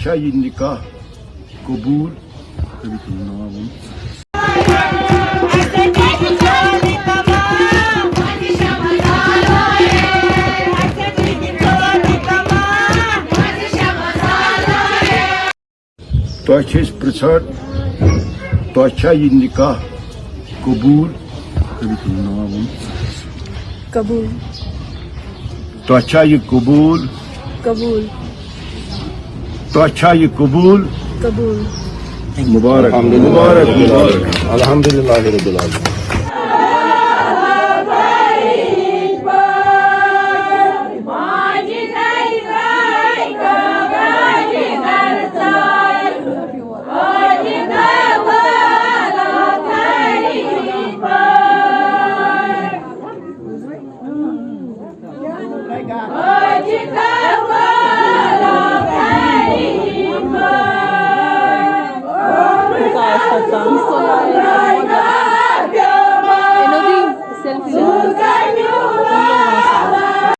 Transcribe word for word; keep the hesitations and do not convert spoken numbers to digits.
چھا یہِ نکاح قبول؟ تۄہہِ چھِ أسۍ پرژھان، تۄہہِ چھا یہِ نکاح قبول؟ قبول۔ تۄہہِ چھا یہِ قبول؟ قبول۔ تۄہہِ چھا یہِ قبول؟ قبول۔ مبارک، مبارک، مبارک۔ الحمدللہ رب العالمین۔